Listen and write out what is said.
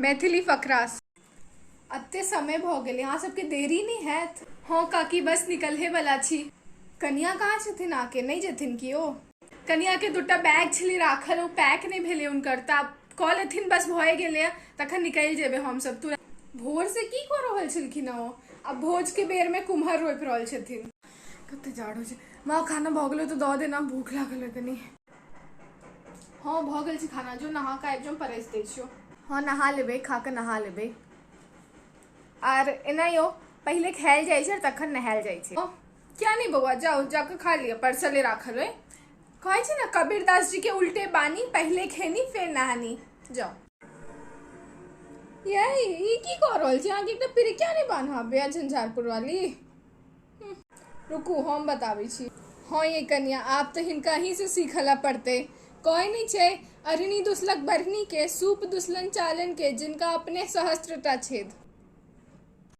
मैथिली फकरास। एते समय भऽ गेलै, अहाँ सबके देरी नहि हैत? हँ काकी, बस निकलहे वला छी। कनिया कहाँ छथिन अहाँके? नहि जेथिन की ओ? कनियाके दूटा बैग छलै राखल, ओ पैक नहि भेलै हुनकर, तऽ आब कऽ लेथिन, बस भए गेलै, तखन निकलि जेबै हमसब तुरंत। भोर से की कऽ रहल छलखिन ओ? आब भोज के बेर में कुम्हर रोपि रहल छथिन। कते जाड़ होइ छै। माँ, खाना भऽ गेलै तऽ दऽ देना, भूख लागल है कनी। हँ, भऽ गेल छै खाना, जो नहा कऽ आबि जो, परसि दै छियौ। हँ, नहा लेबै, खा कऽ नहा लेबै। आर एना यौ, पहिले खायल जाइ छै तखन नहायल जाइ छै। किया नहि बौआ, जाउ, जाकऽ खा लिअ, परसले राखल अइ। कहै छै ने कबीरदास जी के उल्टे बानी, पहिले खेनी फेर नहानी। जाउ। यै, ई की कऽ रहल छी? अहाँके एकटा पिरिकिया नहि बान्हाबैया झंझारपुर वाली? रुकू, हम बताबै छी। हँ ये कनिया, आब तऽ हिनका अहीँसँ सीखऽ लए पड़तै। कहै नहि छै, अरनी दुसलक बरनी के, सूप दुसलन चालन के, जिनका अपने सहस्त्रटा छेद।